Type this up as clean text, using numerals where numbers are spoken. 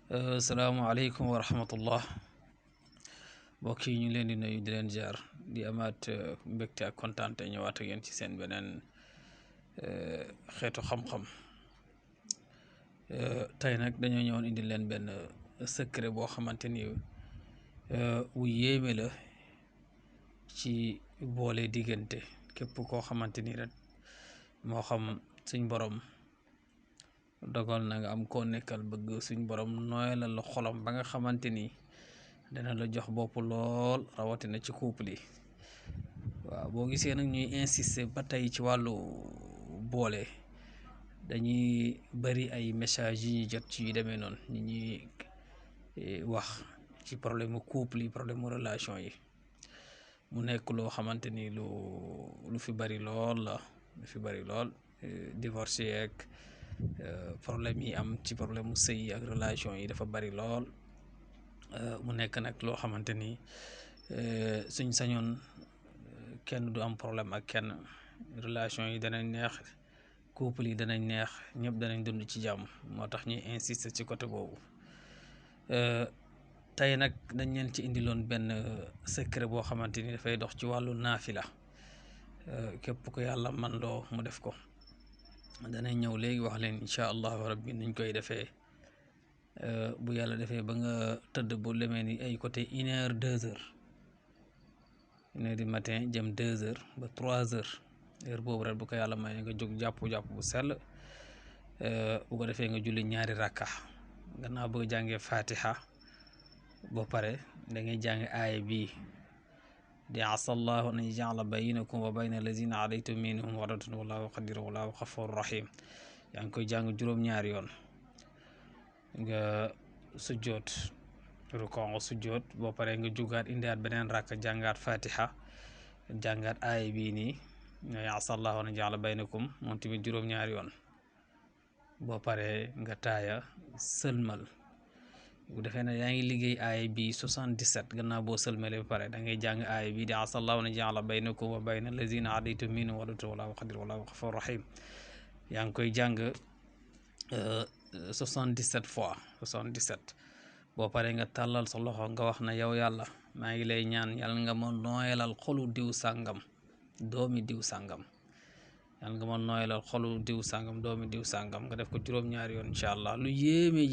salaamaaleykum wa rahmatullah mbokk yi ñu leen di nuyu di leen jaar di amaat mbégte ak kontaan te ñëwaat ak yéen ci seen beneen xeetu xam-xam tey nag dañoo ñëwoon indi leen benn secret boo xamante ni wu yéeme la ci boole diggante képp koo xamante ni rek moo xam suñ borom dogal na nga am koo nekkal bëgg suñ borom nooyalal la xolam ba nga xamante ni dana la jox bopp lool rawatina ci couple yi waaw boo gisee nag ñuy insister ba tey ci wàllu boole dañuy bari ay messages yi ñuy jot ci yu demee noonu ñi ñuy wax ci problème mu couple yi problème mu relation yi mu nekk loo xamante ni lu fi bari lool la lu fi bari lool divorce yeeg problème yi am ci problème mu sëy ak relation yi dafa bari lool mu nekk nag loo xamante ni suñ sañoon kenn du am problème ak kenn relation yi danañ neex couple yi danañ neex ñëpp danañ dund ci jàmm moo tax ñuy insister ci côté boobu tey nag dañ leen ci indiloon benn secret boo xamante ni dafay dox ci wàllu naafila képp ko yàlla man loo mu def ko danañ ñëw léegi wax leen incha allahu rabbi niñ koy defee bu yàlla defee ba nga tëdd bu demee ni ay côté 1 heure 2 heures 1 heure du matin jëm 2 heures ba 3 heures heure boobu rek bu ko yàlla may nga jóg jàpp bu sell bu ko defee nga julli ñaari rakka gannaaw bëgg jàngee fatiha ba pare da ngay jàng aaya bii di asallahu an yaj'ala baynakum wa bayna allazina alaytum minhum mawaddatun wallahu qadir wallahu ghafurur rahim yaa ngi koy jàng juróom-ñaari yoon nga sujjoot rukoo nga sujjoot boo paree nga jugaat indiwaat beneen rakk jàngaat fatiha jàngaat aaya bii nii ñooy asallahu an yaj'ala baynakum moom tamit juróom-ñaari yoon boo paree nga taaya sëlmal bu defee ne yaa ngi liggéey aaya bi 77 gannaaw boo sëlmale ba pare da ngay jàng aaya bi di asallahu an yaj'ala baynakum wa bayna allazina aadaytum minhum mawaddatun wallahu qadir wallahu ghafurur rahim yaa ngi koy jàng 77 fois 77 boo paree nga tàllal sa loxo nga wax na yow yàlla maa ngi lay ñaan yàlla nga ma nooyalal xolu diw sàngam doomi diw sàngam yàlla nga ma nooyalal xolu diw sàngam doomi diw sàngam nga def ko juróom-ñaari yoon incha allah lu yéeme